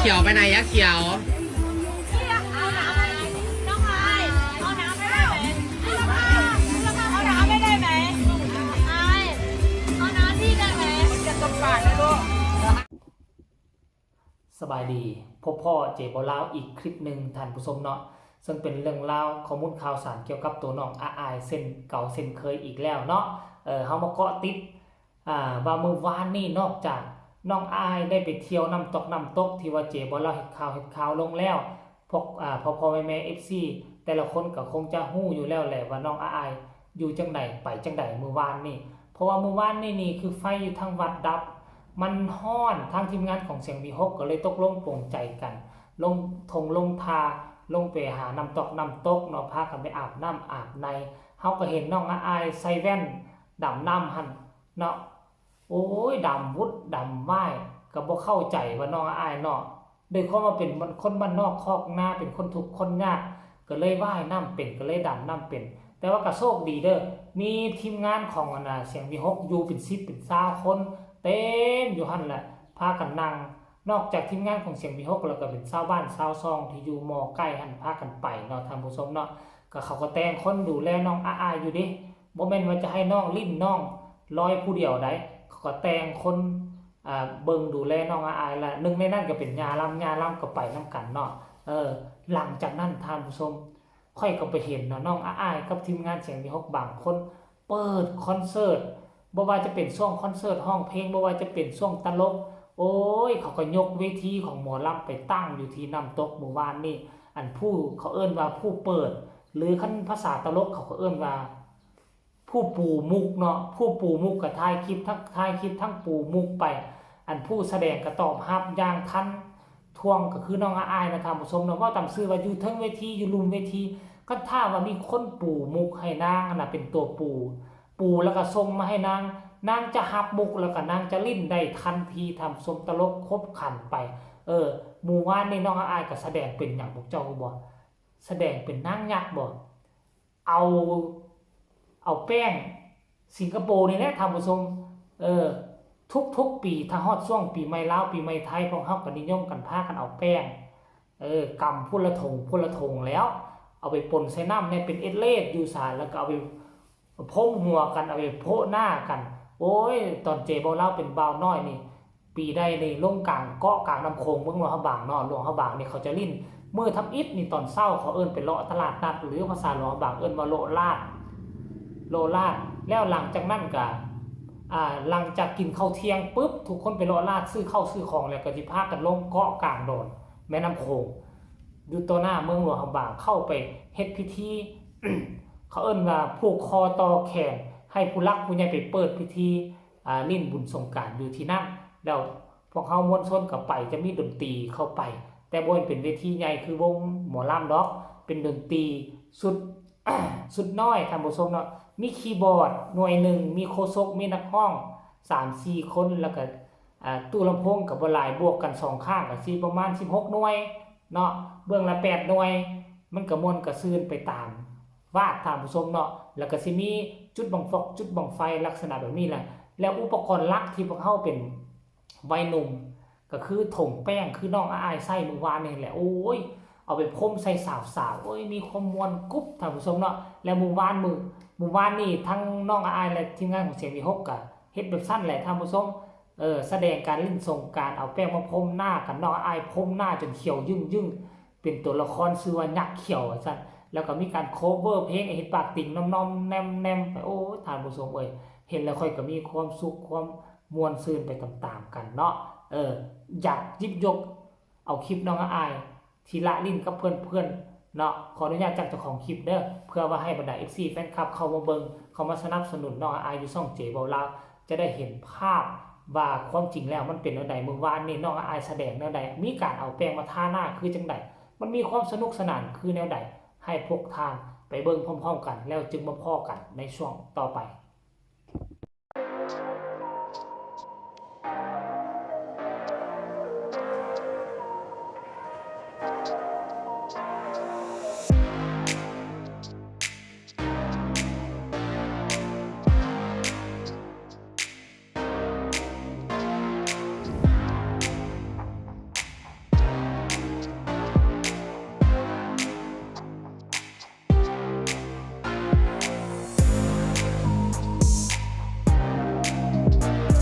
ขียวไปไหน ยักษ์เขียว เอาน้ำไหม น้องอาย เอาน้ำให้ได้ไหม เอาน้ำให้ได้ไหม อาย เอาน้ำพี่ได้ไหม จะตบปากนะลูก ສະບາຍດີ ພົບພໍ້ເຈເບົາລາວອີກຄລິບໜຶ່ງທ່ານຜູ້ຊົມເນາະ ເຊິ່ງເປັນເລື່ອງລາວ ຂໍ້ມູນຂ່າວສານກ່ຽວກັບໂຕນ້ອງອາອາຍເຊັ່ນເກົ່າເຊັ່ນເຄີຍອີກແລ້ວເນາະ. ເອີ ເຮົາມາເກາະຕິດ ອ່າ ວ່າມື້ວານນີ້ນອກຈາກນ້ອງອາອາຍໄດ້ໄປທ່ຽວນ້ຳຕົກນ້ຳຕົກທີ່ວ່າເຈເບົາລາວເຮັດຂ່າວເຮັດຂ່າວລົງແລ້ວ ພວກ ອ່າ ພໍ່ໆແມ່ໆເອັຟຊີແຕ່ລະຄົນກໍຄົງຈະຮູ້ຢູ່ແລ້ວແຫຼະວ່ານ້ອງອາອາຍຢູ່ຈັ່ງໃດໄປຈັ່ງໃດມື້ວານນີ້ ເພາະວ່າມື້ວານນີ້ນີ້ຄືໄຟຢູ່ທາງວັດດັບ ມັນຮ້ອນ ທາງທີມງານຂອງສຽງວີຫົກກໍເລີຍຕົກລົງປົງໃຈກັນ ລົງທົ່ງລົງທ່າ ລົງໄປຫານ້ຳຕົກນ້ຳຕົກເນາະ ພາກັນໄປອາບນ້ຳອາບໃນ ເຮົາກໍເຫັນນ້ອງອາອາຍໃສ່ແວ່ນດຳນ້ຳຫັ້ນເນາະ ໂອ້ຍ ດຳວຸດດຳວາຍ ກໍບໍ່ເຂົ້າໃຈວ່ານ້ອງອາອາຍເນາະ ດ້ວຍຄວາມວ່າເປັນຄົນບ້ານນອກຄອກນາ ເປັນຄົນທຸກຄົນຍາກ ກໍເລີຍວ່າຍນ້ຳເປັນ ກໍເລີຍດຳນ້ຳເປັນ ແຕ່ວ່າກໍໂຊກດີເດີ ມີທີມງານຂອງອັນນາສຽງວີຫົກຢູ່ເປັນສິບເປັນຊາວຄົນ ເຕັມຢູ່ຫັ້ນແຫຼະ ພາກັນນັ່ງ ນອກຈາກທີມງານຂອງສຽງວີຫົກແລ້ວກໍເປັນຊາວບ້ານຊາວຊ່ອງທີ່ຢູ່ມໍ່ໃກ້ຫັ້ນ ພາກັນໄປເນາະທ່ານຜູ້ຊົມເນາະ ກໍເຂົາກໍແຕ່ງຄົນດູແລນ້ອງອາອາຍຢູ່ເດ້ ບໍ່ແມ່ນວ່າຈະໃຫ້ນ້ອງຫຼິ້ນນ້ອງລອຍຜູ້ດຽວໃດ ເຂົາກໍແຕ່ງຄົນ ອ່າ ເບິ່ງດູແລນ້ອງອາອາຍ ແລະ ໜຶ່ງໃນນັ້ນກໍເປັນຍ່າລຳ ຍ່າລຳກໍໄປນຳກັນເນາະ ເອີ ຫຼັງຈາກນັ້ນທ່ານຜູ້ຊົມ ຂ້ອຍກໍໄປເຫັນເນາະ ນ້ອງອາອາຍກັບທີມງານສຽງວີຫົກບາງຄົນເປີດຄອນເສີດ ບໍ່ວ່າຈະເປັນຊ່ວງຄອນເສີດຮ້ອງເພງ ບໍ່ວ່າຈະເປັນຊ່ວງຕະຫຼົກ ໂອ້ຍ ເຂົາກໍຍົກເວທີຂອງໝໍລຳໄປຕັ້ງຢູ່ທີ່ນ້ຳຕົກມື້ວານນີ້ ອັນຜູ້ ເຂົາເອີ້ນວ່າຜູ້ເປີດ ຫຼືຄັນພາສາຕະຫຼົກເຂົາກໍເອີ້ນວ່າ ຜູ້ປູມຸກເນາະ ຜູ້ປູມຸກກໍຖ່າຍຄລິບ ທັງຖ່າຍຄລິບທັງປູມຸກໄປ ອັນຜູ້ສະແດງກໍຕອບຮັບຢ່າງທັນທ່ວງ ກໍຄືນ້ອງອາອາຍນະທ່ານຜູ້ຊົມເນາະ ເວົ້າຕາມຊື່ວ່າຢູ່ເທິງເວທີ ຢູ່ລຸ່ມເວທີ ຄັນຖ້າວ່າມີຄົນປູມຸກໃຫ້ນາງຫັ້ນນະ ເປັນຕົວປູ ປູແລ້ວກໍສົ່ງມາໃຫ້ນາງ ນາງຈະຮັບມຸກ ແລ້ວກໍນາງຈະຫຼິ້ນໄດ້ທັນທີ ທ່ານຜູ້ຊົມ ຕະຫຼົກຄົບຂັນໄປ ເອີ ມື້ວານນີ້ນ້ອງອາອາຍກໍສະແດງເປັນຫຍັງ ພວກເຈົ້າຮູ້ບໍ່? ສະແດງເປັນນາງຍັກບໍ? ເອົາ ເອົາແປ້ງສິງກະໂປນີ້ແຫຼະທ່ານຜູ້ຊົມ ເອີ ທຸກໆປີ ຖ້າຮອດຊ່ວງປີໃໝ່ລາວ ປີໃໝ່ໄທ ພວກເຮົາກໍນິຍົມກັນພາກັນເອົາແປ້ງ ເອີ ກຳພຸ້ນລະຖົງ ພຸ້ນລະຖົງແລ້ວ ເອົາໄປປົນໃສ່ນ້ຳແດ່ ເປັນເອດເລດຢູ່ສາ ແລ້ວກໍເອົາໄປ ພົມຫົວກັນ ເອົາໄປໂພະໜ້າກັນ ໂອ້ຍ ຕອນເຈເບົາລາວເປັນບ່າວນ້ອຍນີ້ ປີໃດນີ້ລົງກາງເກາະກາງນ້ຳໂຂງເມືອງຫຼວງພະບາງເນາະ ຫຼວງພະບາງນີ້ເຂົາຈະຫຼິ້ນ ມື້ທຳອິດນີ້ຕອນເຊົ້າເຂົາເອີ້ນໄປເລາະຕະຫຼາດນັດ ຫຼືພາສາຫຼວງພະບາງເອີ້ນວ່າໂລະລາດ ໂລະລາດ ແລ້ວຫຼັງຈາກນັ້ນກະ ອ່າ ຫຼັງຈາກກິນເຂົ້າທ່ຽງປຶບ ທຸກຄົນໄປເລາະລາດຊື້ເຂົ້າຊື້ຂອງແລ້ວ ກໍຊິພາກັນລົງເກາະກາງດອນແມ່ນ້ຳໂຂງ ຢູ່ຕໍ່ໜ້າເມືອງຫຼວງພະບາງ ເຂົ້າໄປເຮັດພິທີ ເຂົາເອີ້ນວ່າຜູກຄໍຕໍ່ແຂນ ໃຫ້ຜູ້ຫຼັກຜູ້ໃຫຍ່ໄປເປີດພິທີ ອ່າ ຫຼິ້ນບຸນສົງການຢູ່ທີ່ນັ້ນ ແລ້ວພວກເຮົາມວນຊົນກໍໄປ ຈະມີດົນຕີເຂົ້າໄປ ແຕ່ບໍ່ແມ່ນເປັນເວທີໃຫຍ່ຄືວົງໝໍລຳດອກ ເປັນດົນຕີຊຸດ ຊຸດນ້ອຍທ່ານຜູ້ຊົມເນາະ ມີຄີບອດໜ່ວຍໜຶ່ງ ມີໂຄສົກ ມີນັກຮ້ອງສາມສີ່ຄົນ ແລ້ວກໍ ອ່າ ຕູ້ລຳໂພງກໍບໍ່ຫຼາຍ ບວກກັນສອງຂ້າງກໍຊິປະມານສິບຫົກໜ່ວຍເນາະ ເບື້ອງລະແປດໜ່ວຍ ມັນກໍມ່ວນກະຊື່ນໄປຕາມວາດທ່ານຜູ້ຊົມເນາະ ແລ້ວກໍຊິມີຈຸດບັ້ງຟອກ ຈຸດບັ້ງໄຟ ລັກສະນະແບບນີ້ແຫຼະ ແລ້ວອຸປະກອນຫຼັກທີ່ພວກເຮົາເປັນໄວໜຸ່ມ ກໍຄືຖົງແປ້ງ ຄືນ້ອງອາອາຍໃສ່ມື້ວານນີ້ແຫຼະ ໂອ້ຍ ເອົາໄປພົມໃສ່ສາວໆ ໂອ້ຍ ມີຄວາມມ່ວນກຸບທ່ານຜູ້ຊົມເນາະ ແລ້ວມື້ວານ ມື້ ມື້ວານນີ້ທັງນ້ອງອາອາຍ ແລະ ທີມງານຂອງສຽງວີຫົກກໍເຮັດແບບຊັ້ນແຫຼະທ່ານຜູ້ຊົມ ເອີ ສະແດງການຫຼິ້ນສົງການ ເອົາແປ້ງມາພົມໜ້າກັນ ນ້ອງອາອາຍພົມໜ້າຈົນຂຽວຍຶ້ງໆ ເປັນຕົວລະຄອນຊື່ວ່າຍັກຂຽວວ່າຊັ້ນ ແລ້ວກໍມີການໂຄເວີເພງ ເຮັດປາກຕິ່ງໜອມໆແນມໆ ໂອ້ຍ ທ່ານຜູ້ຊົມເອີຍ ເຫັນແລ້ວຂ້ອຍກໍມີຄວາມສຸກ ຄວາມມ່ວນຊື່ນໄປຕາມໆກັນເນາະ ເອີ ຢາກຫຍິບຍົກເອົາຄລິບນ້ອງອາອາຍ ທີ່ລະຫຼິ້ນກັບເພື່ອນໆເນາະ ຂໍອະນຸຍາດຈາກເຈົ້າຂອງຄລິບເດີ ເພື່ອວ່າໃຫ້ບັນດາເອັຟຊີແຟນຄລັບເຂົ້າມາເບິ່ງ ເຂົ້າມາສະໜັບສະໜູນນ້ອງອາອາຍຢູ່ຊ່ອງເຈເບົາລາວ ຈະໄດ້ເຫັນພາບວ່າຄວາມຈິງແລ້ວມັນເປັນແນວໃດ ມື້ວານນີ້ນ້ອງອາອາຍສະແດງແນວໃດ ມີການເອົາແປ້ງມາທາໜ້າຄືຈັ່ງໃດ ມັນມີຄວາມສະໜຸກສະໜານຄືແນວໃດ ໃຫ້ພວກທ່ານໄປເບິ່ງພ້ອມໆກັນ ແລ້ວຈຶ່ງມາພໍ້ກັນໃນຊ່ວງຕໍ່ໄປ.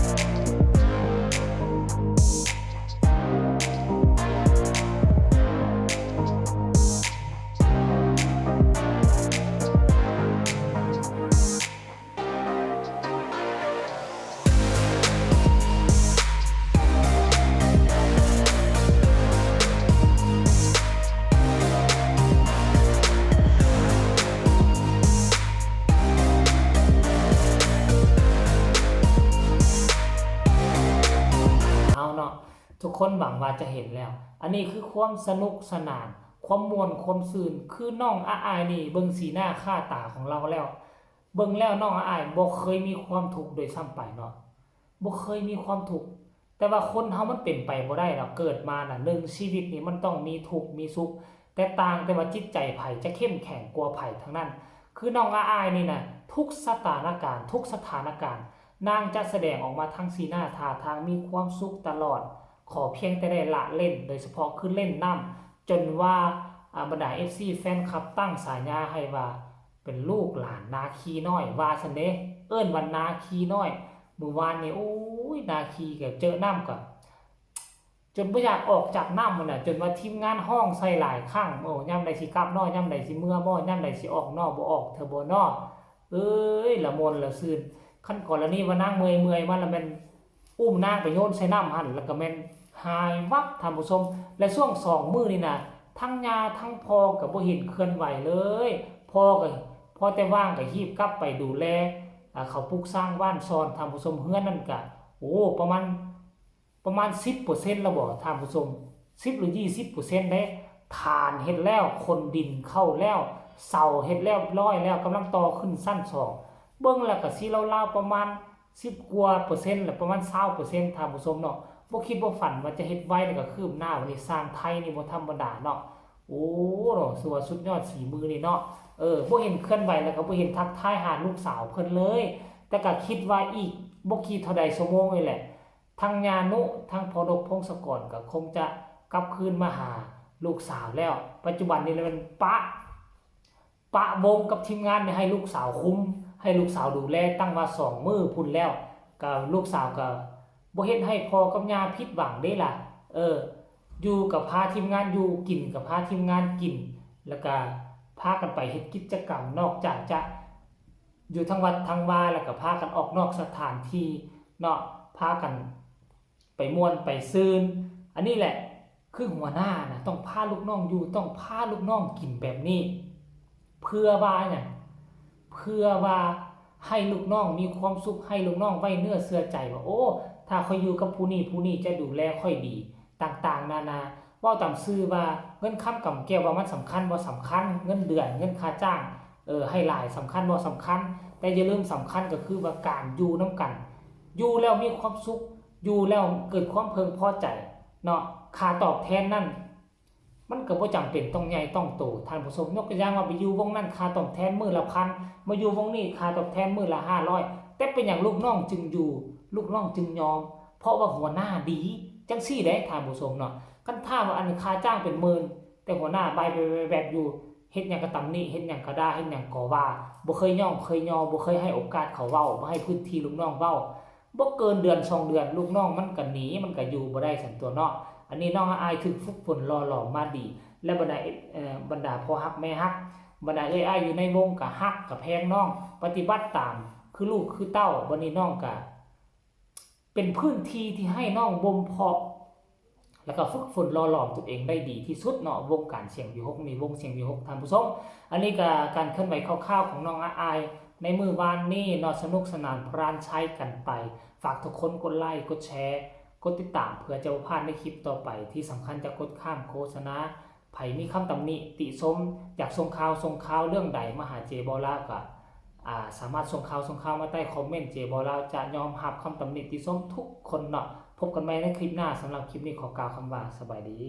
ທຸກຄົນຫວັງວ່າຈະເຫັນແລ້ວ. ອັນນີ້ຄືຄວາມສະໜຸກສະໜານ, ຄວາມມ່ວນ, ຄວາມຊື່ນ. ຄືນ້ອງອາອາຍນີ້ ເບິ່ງສີໜ້າຄ່າຕາຂອງລາວແລ້ວ, ເບິ່ງແລ້ວນ້ອງອາອາຍບໍ່ເຄີຍມີຄວາມທຸກໂດຍຊ້ຳໄປເນາະ, ບໍ່ເຄີຍມີຄວາມທຸກ. ແຕ່ວ່າຄົນເຮົາມັນເປັນໄປບໍ່ໄດ້ດອກ, ເກີດມານະ ໜຶ່ງຊີວິດນີ້ມັນຕ້ອງມີທຸກມີສຸກ, ແຕ່ຕ່າງແຕ່ວ່າຈິດໃຈໃຜຈະເຂັ້ມແຂງກວ່າໃຜທັງນັ້ນ. ຄືນ້ອງອາອາຍນີ້ນະ ທຸກສະຖານະການ, ທຸກສະຖານະການ ນາງຈະສະແດງອອກມາທາງສີໜ້າທ່າທາງ, ມີຄວາມສຸກຕະຫຼອດ, ຂໍພຽງແຕ່ໄດ້ລະເຫຼັ້ນ, ໂດຍສະເພາະຄືເຫຼັ້ນນ້ຳ, ຈົນວ່າ ອາ ບັນດາເອັຟຊີແຟນຄລັບຕັ້ງສາຍາໃຫ້ວ່າ ເປັນລູກຫຼານນາຄີນ້ອຍວ່າຊັ້ນເດ້, ເອີ້ນວ່ານາຄີນ້ອຍ. ມື້ວານນີ້ ໂອ້ຍ ນາຄີກໍເຈີນ້ຳກໍ ຈົນບໍ່ຢາກອອກຈາກນ້ຳຫັ້ນນະ, ຈົນວ່າທີມງານຮ້ອງໃສ່ຫຼາຍຄັ້ງ, ໂອ້ ຍາມໃດຊິກັບນໍ, ຍາມໃດຊິເມືອບໍ, ຍາມໃດຊິອອກນໍ, ບໍ່ອອກເທື່ອບໍນໍ. ເອີຍ ລະມ່ວນລະຊື່ນ. ຄັນກໍລະນີວ່ານາງເມື່ອຍໆມາລະແມ່ນ ອຸ້ມນາງໄປໂຍນໃສ່ນ້ຳຫັ້ນ ແລ້ວກໍແມ່ນຫາຍວັບທ່ານຜູ້ຊົມ. ແລະຊ່ວງສອງມື້ນີ້ນະ ທັງຍ່າທັງພໍ່ກໍບໍ່ເຫັນເຄື່ອນໄຫວເລີຍ, ພໍ່ກໍພໍແຕ່ວ່າງກໍຮີບກັບໄປດູແລ ອາ ເຂົາປຸກສ້າງບ້ານຊ່ອນ ທ່ານຜູ້ຊົມ. ເຮືອນນັ້ນກະ ໂອ້ ປະມານ ປະມານສິບເປີເຊັນແລ້ວບໍທ່ານຜູ້ຊົມ, ສິບ ຫຼື ຊາວເປີເຊັນເດ້. ຖານເຮັດແລ້ວ, ຂົນດິນເຂົ້າແລ້ວ, ເສົາເຮັດລຽບຮ້ອຍແລ້ວ, ກຳລັງຕໍ່ຂຶ້ນຊັ້ນສອງ. ເບິ່ງແລ້ວກໍຊິລາວໆປະມານ ສິບກວ່າເປີເຊັນ ແລະ ປະມານຊາວເປີເຊັນ ທ່ານຜູ້ຊົມເນາະ. ບໍ່ຄິດບໍ່ຝັນວ່າຈະເຮັດໄວ ແລ້ວກໍຄືບໜ້າ. ບັດນີ້ຊ່າງໄທນີ້ບໍ່ທຳມະດາເນາະ. ໂອ້ ເນາະ ຖືວ່າສຸດຍອດສີມືນີ້ເນາະ. ເອີ ບໍ່ເຫັນເຄື່ອນໄຫວ ແລ້ວກໍບໍ່ເຫັນທັກທາຍຫາລູກສາວເພິ່ນເລີຍ, ແຕ່ກໍຄິດວ່າອີກບໍ່ກີ່ເທົ່າໃດຊົ່ວໂມງນີ້ແຫຼະ ທັງຍ່ານຸ ທັງພໍ່ນົບ ພົງສະກອນ ກໍຄົງຈະກັບຄືນມາຫາລູກສາວແລ້ວ. ປັດຈຸບັນນີ້ແມ່ນປະ ປະວົງກັບທີມງານໃຫ້ລູກສາວຄຸມ, ໃຫ້ລູກສາວດູແລ, ຕັ້ງວ່າສອງມື້ພຸ້ນແລ້ວ, ກໍລູກສາວກໍບໍ່ເຮັດໃຫ້ພໍ່ກັບຍ່າຜິດຫວັງເດ້ລະ. ເອີ ຢູ່ກໍພາທີມງານຢູ່, ກິນກໍພາທີມງານກິນ, ແລ້ວກໍພາກັນໄປເຮັດກິດຈະກຳ, ນອກຈາກຈະຢູ່ທາງວັດທາງວາ ແລ້ວກໍພາກັນອອກນອກສະຖານທີ່ເນາະ, ພາກັນ ໄປມ່ວນໄປຊື່ນ. ອັນນີ້ແຫຼະ ຄືຫົວໜ້ານະ ຕ້ອງພາລູກນ້ອງຢູ່, ຕ້ອງພາລູກນ້ອງກິນແບບນີ້. ເພື່ອວ່າຫຍັງ? ເພື່ອວ່າໃຫ້ລູກນ້ອງມີຄວາມສຸກ, ໃຫ້ລູກນ້ອງໄວ້ເນື້ອເຊື່ອໃຈວ່າ ໂອ້ ຖ້າຂ້ອຍຢູ່ກັບຜູ້ນີ້, ຜູ້ນີ້ຈະດູແລຂ້ອຍດີ ຕ່າງໆນານາ. ເວົ້າຕາມຊື່ວ່າເງິນຄຳກຳແກ້ວວ່າມັນສຳຄັນບໍ່ສຳຄັນ, ເງິນເດືອນ, ເງິນຄ່າຈ້າງ, ເອີ ໃຫ້ຫຼາຍສຳຄັນບໍ່ສຳຄັນ, ແຕ່ຢ່າລືມສຳຄັນກໍຄືວ່າການຢູ່ນຳກັນ, ຢູ່ແລ້ວມີຄວາມສຸກ, ຢູ່ແລ້ວເກີດຄວາມເພິ່ງພໍໃຈເນາະ. ຄ່າຕອບແທນນັ້ນ ມັນກໍບໍ່ຈຳເປັນຕ້ອງໃຫຍ່ຕ້ອງໂຕທ່ານຜູ້ຊົມ. ຍົກຕົວຢ່າງວ່າໄປຢູ່ວົງນັ້ນຄ່າຕອບແທນມື້ລະພັນ, ມາຢູ່ວົງນີ້ຄ່າຕອບແທນມື້ລະຫ້າຮ້ອຍ, ແຕ່ເປັນຫຍັງລູກນ້ອງຈຶ່ງຢູ່, ລູກນ້ອງຈຶ່ງຍອມ? ເພາະວ່າຫົວໜ້າດີ. ຈັ່ງຊີ້ເດ້ທ່ານຜູ້ຊົມເນາະ. ຄັນຖ້າວ່າອັນຄ່າຈ້າງເປັນໝື່ນ ແຕ່ຫົວໜ້າໄບແວບໆຢູ່, ເຮັດຫຍັງກໍຕຳໜິ, ເຮັດຫຍັງກໍດ່າ, ເຮັດຫຍັງກໍວ່າ, ບໍ່ເຄີຍຍ້ອງເຄີຍຍໍ, ບໍ່ເຄີຍໃຫ້ໂອກາດເຂົາເວົ້າ, ບໍ່ໃຫ້ພື້ນທີ່ລູກນ້ອງເວົ້າ, ບໍ່ເກີນເດືອນສອງເດືອນ ລູກນ້ອງມັນກໍໜີ, ມັນກໍຢູ່ບໍ່ໄດ້ຊັ້ນຕົວະເນາະ. ອັນນີ້ນ້ອງອາອາຍຖືກຝຶກຝົນຫຼໍ່ຫຼອມມາດີ ແລະ ບັນດາ ເອີ ບັນດາພໍ່ຮັກແມ່ຮັກ, ບັນດາເອື້ອຍອ້າຍຢູ່ໃນວົງກໍຮັກກໍແພງນ້ອງ, ປະຕິບັດຕາມຄືລູກຄືເຕົ້າ. ບັດນີ້ນ້ອງກໍ ເປັນພື້ນທີ່ທີ່ໃຫ້ນ້ອງບົ່ມເພາະ ແລ້ວກໍຝຶກຝົນຫຼໍ່ຫຼອມຕົວເອງໄດ້ດີທີ່ສຸດເນາະ. ວົງການສຽງວີຫົກນີ້ ວົງສຽງວີຫົກ ທ່ານຜູ້ຊົມ. ອັນນີ້ກໍການເຄື່ອນໄຫວຄ່າວໆຂອງນ້ອງອາອາຍໃນມື້ວານນີ້ເນາະ, ສະໜຸກສະໜານພຣານໄຊກັນໄປ. ຝາກທຸກຄົນກົດໄລ, ກົດແຊ, ກົດຕິດຕາມ ເພື່ອຈະບໍ່ພາດໃນຄລິບຕໍ່ໄປ. ທີ່ສຳຄັນຈະກົດຂ້າມໂຄສະນາ. ໃຜມີຄຳຕຳໜິຕິຊົມ, ຢາກສົ່ງຂ່າວສົ່ງຄາວເລື່ອງໃດມາຫາເຈບໍລາວ ກໍ ອາ ສາມາດສົ່ງຂ່າວສົ່ງຄາວມາໃຕ້ຄອມເມັນ, ເຈບໍລາວຈະຍອມຮັບຄຳຕຳໜິຕິຊົມທຸກຄົນເນາະ. ພົບກັນໃໝ່ໃນຄລິບໜ້າ, ສຳລັບຄລິບນີ້ຂໍກ່າວຄຳວ່າ ສະບາຍດີ.